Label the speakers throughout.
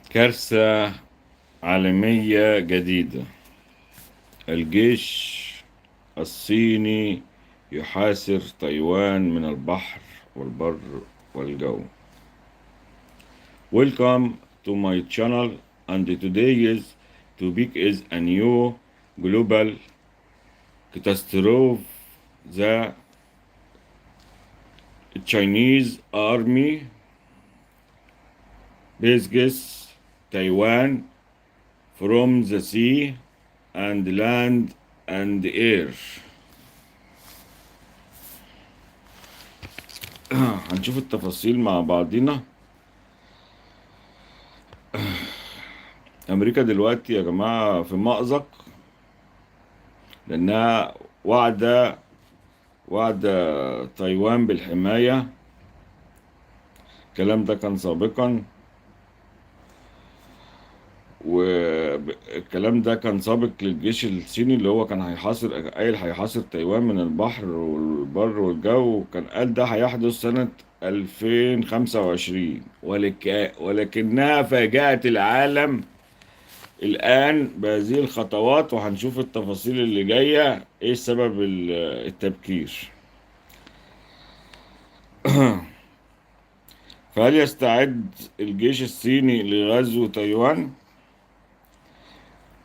Speaker 1: كارثة عالمية جديدة. الجيش الصيني يحاصر تايوان من البحر والبر والجو. Welcome to my channel, and today's topic is a new global catastrophe. The Chinese army besieges Taiwan from the sea and land and air. هنشوف التفاصيل مع بعضينا. أمريكا دلوقتي يا جماعة في مأزق، لأنها وعد تايوان بالحماية. الكلام ده كان سابقا، والكلام ده كان سابق للجيش الصيني اللي هو كان هيحاصر، قايل هيحاصر تايوان من البحر والبر والجو، كان قال ده هيحدث سنة 2025، ولكنها فاجأت العالم الآن بهذه الخطوات، وهنشوف التفاصيل اللي جاية ايه سبب التبكير. فهل يستعد الجيش الصيني لغزو تايوان؟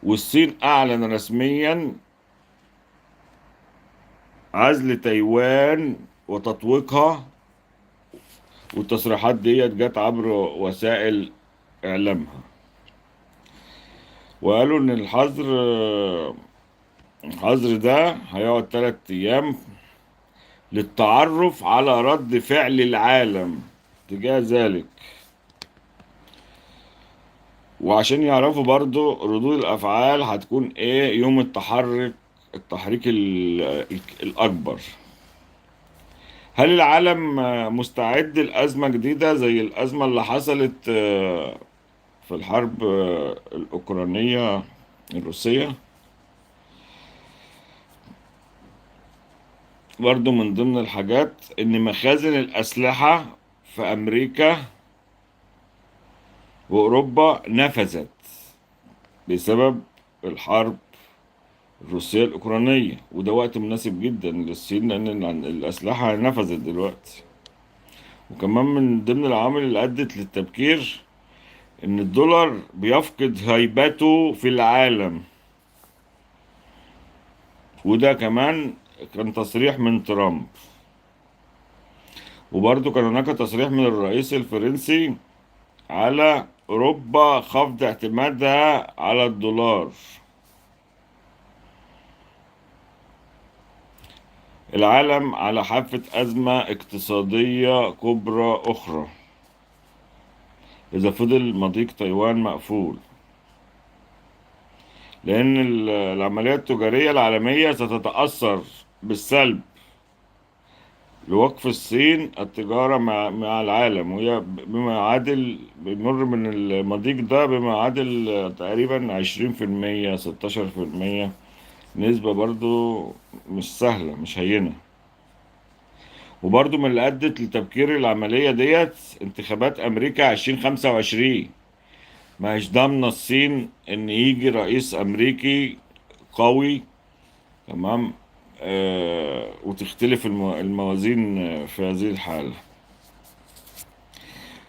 Speaker 1: والصين أعلن رسميا عزل تايوان وتطويقها، والتصريحات ديت جت عبر وسائل إعلامها، وقالوا إن الحظر ده هيقعد 3 أيام للتعرف على رد فعل العالم تجاه ذلك، وعشان يعرفوا برضو ردود الأفعال هتكون إيه يوم التحريك الأكبر. هل العالم مستعد لأزمة جديدة زي الأزمة اللي حصلت في الحرب الأوكرانية الروسية؟ برضو من ضمن الحاجات إن مخازن الأسلحة في أمريكا وأوروبا نفذت بسبب الحرب الروسية الأوكرانية، وده وقت مناسب جدا للصين لأن الأسلحة نفذت دلوقتي. وكمان من ضمن العوامل اللي أدت للتبكير إن الدولار بيفقد هيبته في العالم، وده كمان كان تصريح من ترامب. وبرضه كان هناك تصريح من الرئيس الفرنسي على أوروبا خفض اعتمادها على الدولار. العالم على حافة أزمة اقتصادية كبرى أخرى إذا فضل مضيق تايوان مقفول، لأن العملية التجارية العالمية ستتأثر بالسلب لوقف الصين التجارة مع العالم، وهي بما يعادل بيمر من المضيق ده بما يعادل تقريبا 20%، 16%، نسبة برضو مش سهلة، مش هينة. وبرضو من اللي أدت لتبكير العملية ديت انتخابات أمريكا 2025، ما هيش ضامنة الصين إن يجي رئيس أمريكي قوي، تمام، وتختلف الموازين في هذه الحالة.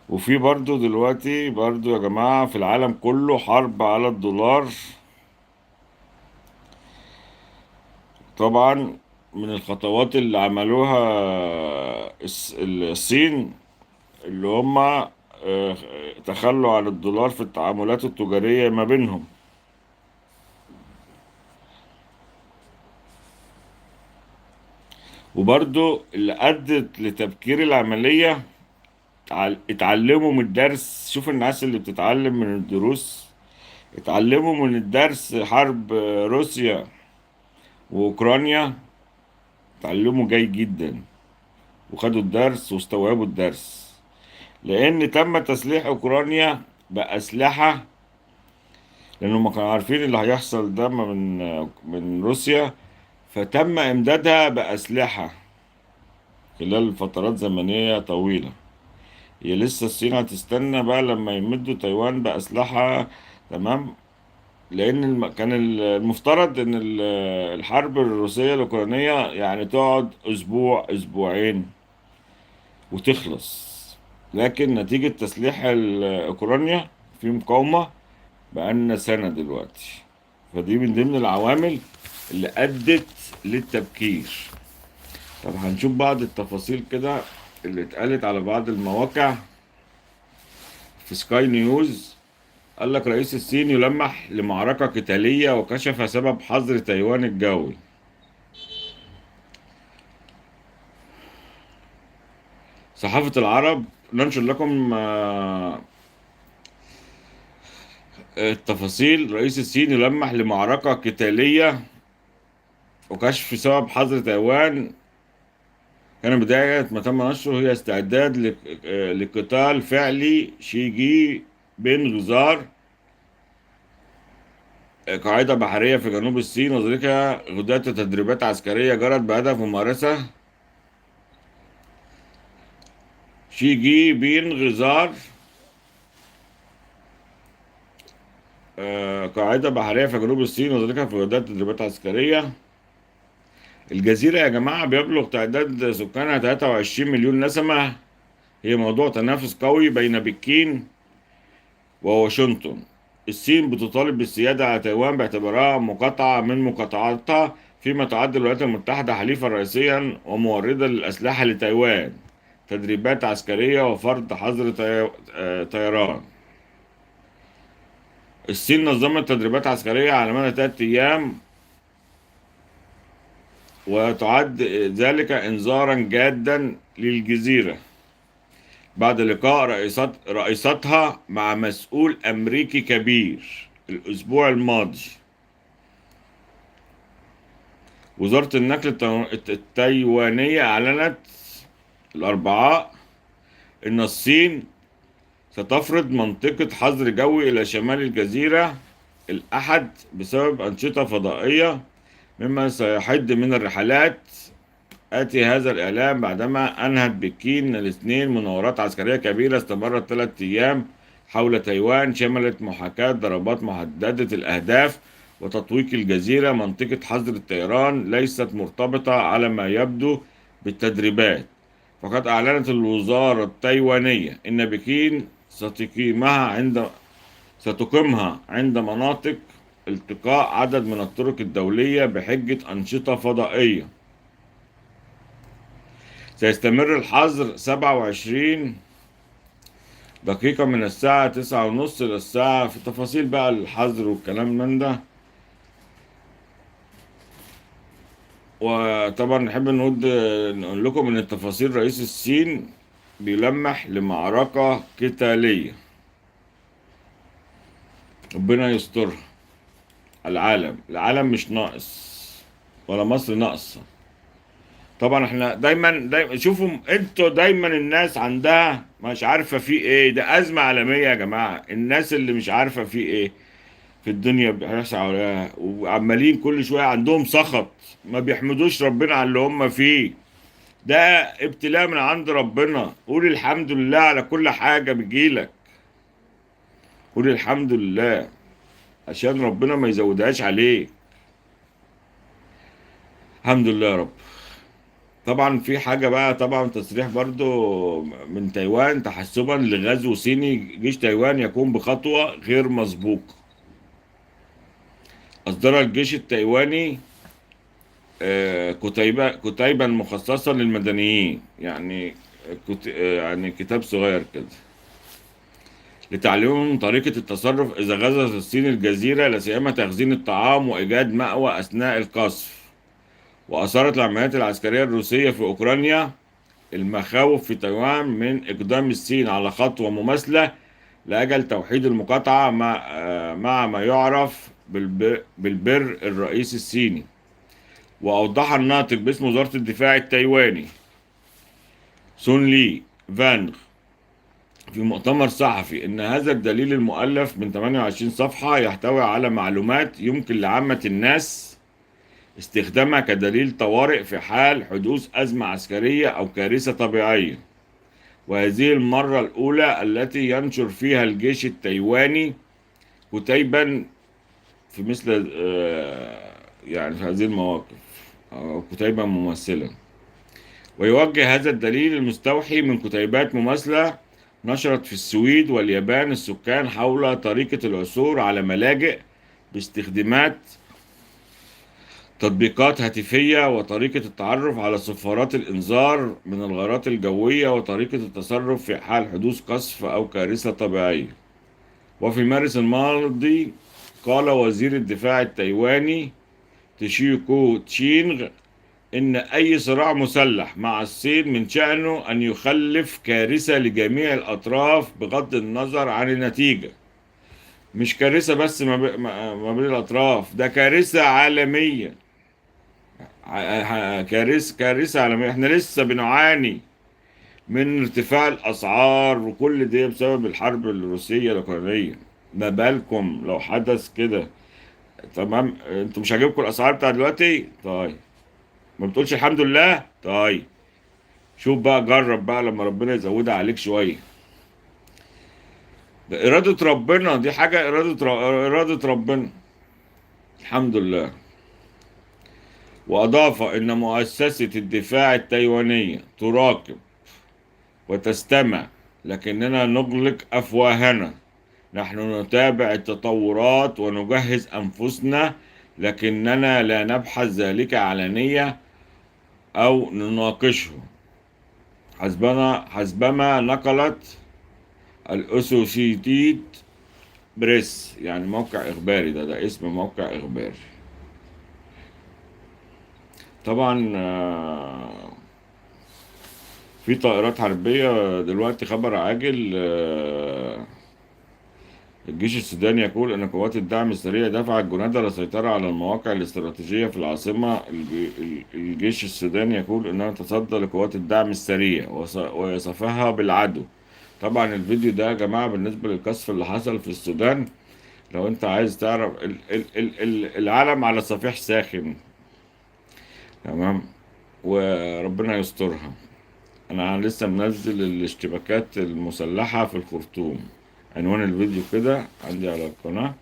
Speaker 1: وفي برضو دلوقتي برضو يا جماعة في العالم كله حرب على الدولار. طبعا من الخطوات اللي عملوها الصين اللي هم تخلوا عن الدولار في التعاملات التجارية ما بينهم. وبرضو اللي أدت لتبكير العملية اتعلموا من الدرس. شوف الناس اللي بتتعلم من الدروس، اتعلموا من الدرس حرب روسيا وأوكرانيا، اتعلموا جيد جدا وخدوا الدرس واستوعبوا الدرس، لأن تم تسليح أوكرانيا بأسلحة، لأنهم ما كانوا عارفين اللي هيحصل ده من روسيا، فتم إمدادها بأسلحة خلال فترات زمنية طويلة. هي لسه الصين هتستنى بقى لما يمدوا تايوان بأسلحة؟ تمام. لأن كان المفترض إن الحرب الروسية الأوكرانية يعني تقعد أسبوع أسبوعين وتخلص، لكن نتيجة تسليح أوكرانيا في مقاومة بقالنا سنة دلوقتي، فدي من ضمن العوامل اللي أدت للتبكير. طب هنشوف بعض التفاصيل كده اللي اتقالت على بعض المواقع. في سكاي نيوز قال لك رئيس الصين يلمح لمعركة قتالية وكشف سبب حظر تايوان الجوي. صحافة العرب ننشر لكم التفاصيل. رئيس الصين يلمح لمعركة قتالية وكشف سبب حظر تايوان. كان بداية ما تم نشره هي استعداد لقتال فعلي شي جي بين غزار قاعدة بحرية في جنوب الصين، وذلك غداة تدريبات عسكرية جرت بهدف ممارسة شي جي بين غزار قاعدة بحرية في جنوب الصين، وذلك في غداة تدريبات عسكرية. الجزيرة يا جماعة بيبلغ تعداد سكانها 23 مليون نسمة، هي موضوع تنافس قوي بين بكين وواشنطن. الصين بتطالب بالسيادة على تايوان باعتبارها مقاطعة من مقاطعاتها، فيما تعد الولايات المتحدة حليفا رئيسيا وموردة للأسلحة لتايوان، تدريبات عسكرية وفرض حظر طيران. الصين نظمت تدريبات عسكرية على مدى 3 أيام، وتعد ذلك إنذارا جادا للجزيرة بعد لقاء رئيستها مع مسؤول أمريكي كبير الأسبوع الماضي. وزارة النقل التايوانية أعلنت الأربعاء أن الصين ستفرض منطقة حظر جوي إلى شمال الجزيرة الأحد بسبب أنشطة فضائية، مما سيحد من الرحلات. آتي هذا الإعلان بعدما أنهت بكين الاثنين مناورات عسكرية كبيرة استمرت 3 أيام حول تايوان، شملت محاكاة ضربات محددة الأهداف وتطويق الجزيرة. منطقة حظر الطيران ليست مرتبطة على ما يبدو بالتدريبات، فقد أعلنت الوزارة التايوانية إن بكين ستقيمها عند مناطق التقاء عدد من الطرق الدولية بحجة أنشطة فضائية. سيستمر الحظر 27 دقيقة من الساعة 9:30 إلى الساعة، في تفاصيل بقى الحظر والكلام من ده. وطبعا نحب نقول لكم إن التفاصيل رئيس الصين بيلمح لمعركة قتالية، ربنا يسترها. العالم مش ناقص ولا مصر ناقصة. طبعا احنا دايما شوفوا انتوا دايما الناس عندها مش عارفة في ايه، ده أزمة عالمية يا جماعة. الناس اللي مش عارفة في ايه في الدنيا بيحصل حواليها، وعمالين كل شوية عندهم سخط، ما بيحمدوش ربنا على اللي هم فيه. ده ابتلاء من عند ربنا. قول الحمد لله على كل حاجة بتجيلك، قول الحمد لله عشان ربنا ما يزودهاش عليك. الحمد لله يا رب. طبعا في حاجة بقى، طبعا تصريح برضو من تايوان تحسبا لغزو صيني، جيش تايوان يقوم بخطوة غير مسبوقة. أصدر الجيش التايواني كتيبا مخصصا للمدنيين، يعني كتاب صغير كده لتعليمهم طريقة التصرف إذا غزت الصين الجزيرة، لا سيما تخزين الطعام وإيجاد مأوى أثناء القصف. وأثارت العمليات العسكرية الروسية في أوكرانيا المخاوف في تايوان من إقدام الصين على خطوة مماثلة لأجل توحيد المقاطعة مع ما يعرف بالبر الرئيسي الصيني. وأوضح الناطق باسم وزارة الدفاع التايواني سون لي فانغ في مؤتمر صحفي إن هذا الدليل المؤلف من 28 صفحة يحتوي على معلومات يمكن لعامة الناس استخدامها كدليل طوارئ في حال حدوث أزمة عسكرية أو كارثة طبيعية. وهذه المرة الأولى التي ينشر فيها الجيش التايواني كتيبا في مثل يعني في هذه المواقف، أو كتيبا ممثلا. ويوجه هذا الدليل المستوحي من كتيبات مماثلة نشرت في السويد واليابان السكان حول طريقة العثور على ملاجئ باستخدامات تطبيقات هاتفية، وطريقة التعرف على صفارات الإنذار من الغارات الجوية، وطريقة التصرف في حال حدوث قصف أو كارثة طبيعية. وفي مارس الماضي قال وزير الدفاع التايواني تشيكو تشينغ إن أي صراع مسلح مع الصين من شأنه أن يخلف كارثة لجميع الأطراف بغض النظر عن النتيجة. مش كارثة بس ما بين الأطراف، ده كارثة عالمية. كارثة عالمية. احنا لسه بنعاني من ارتفاع الأسعار وكل ده بسبب الحرب الروسية الأوكرانية، ما بالكم لو حدث كده؟ تمام، انتوا مش عاجبكم الأسعار بتاع دلوقتي؟ طيب ما بتقولش الحمد لله؟ طيب شوف بقى، جرب بقى لما ربنا يزودها عليك شوية. ده إرادة ربنا، دي حاجة إرادة ربنا، الحمد لله. وأضاف إن مؤسسة الدفاع التايوانية تراقب وتستمع، لكننا نغلق أفواهنا. نحن نتابع التطورات ونجهز أنفسنا، لكننا لا نبحث ذلك علنية أو نناقشه، حسبما نقلت الأسوشيتيد بريس، يعني موقع إخباري، ده اسم موقع إخباري. طبعا في طائرات حربية دلوقتي، خبر عاجل، الجيش السوداني يقول أن قوات الدعم السريع دفعت جنودها للسيطرة على المواقع الاستراتيجية في العاصمة. الجيش السوداني يقول أنها تصدى لقوات الدعم السريع ويصفها بالعدو. طبعا الفيديو ده يا جماعة بالنسبة للقصف اللي حصل في السودان، لو أنت عايز تعرف العالم على صفيح ساخن، تمام، وربنا يسترها. أنا لسه منزل الاشتباكات المسلحة في الخرطوم، عنوان الفيديو كده عندي على القناة،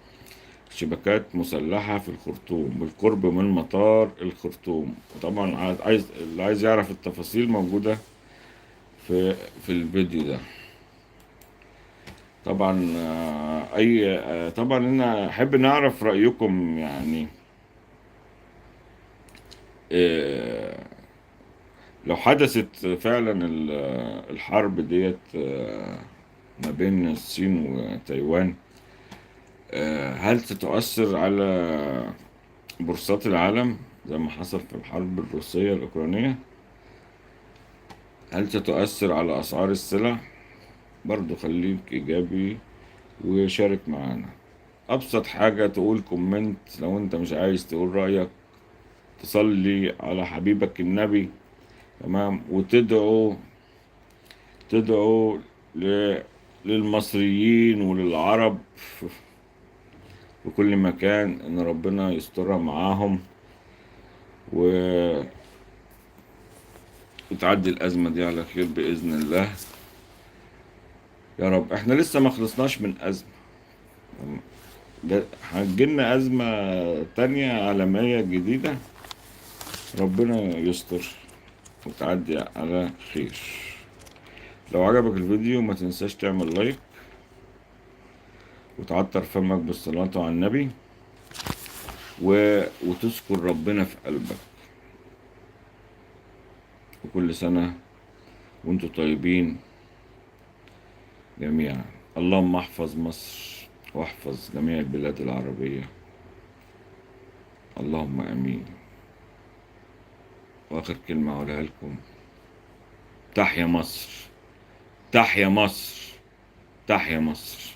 Speaker 1: شبكات مسلحة في الخرطوم بالقرب من مطار الخرطوم. وطبعا اللي عايز يعرف التفاصيل موجودة في الفيديو ده. طبعا طبعا انا احب نعرف رأيكم، لو حدثت فعلا الحرب ديت ما بين الصين وتايوان، هل ستؤثر على بورصات العالم زي ما حصل في الحرب الروسية الأوكرانية؟ هل ستؤثر على أسعار السلع؟ برضو خليك إيجابي وشارك معانا. أبسط حاجة تقول comment لو أنت مش عايز تقول رأيك، تصلي على حبيبك النبي، تمام، وتدعو للمصريين وللعرب في كل مكان إن ربنا يسترها معاهم وتعدي الأزمة دي على خير بإذن الله يا رب. احنا لسه ما خلصناش من أزمة، هتجيلنا أزمة تانية عالمية جديدة، ربنا يستر وتعدي على خير. لو عجبك الفيديو ما تنساش تعمل لايك وتعطر فمك بالصلاة على النبي وتذكر ربنا في قلبك. وكل سنة وانتم طيبين جميعا. اللهم احفظ مصر واحفظ جميع البلاد العربية، اللهم امين. واخر كلمة اقولها لكم، تحيا مصر، تحيا مصر، تحيا مصر.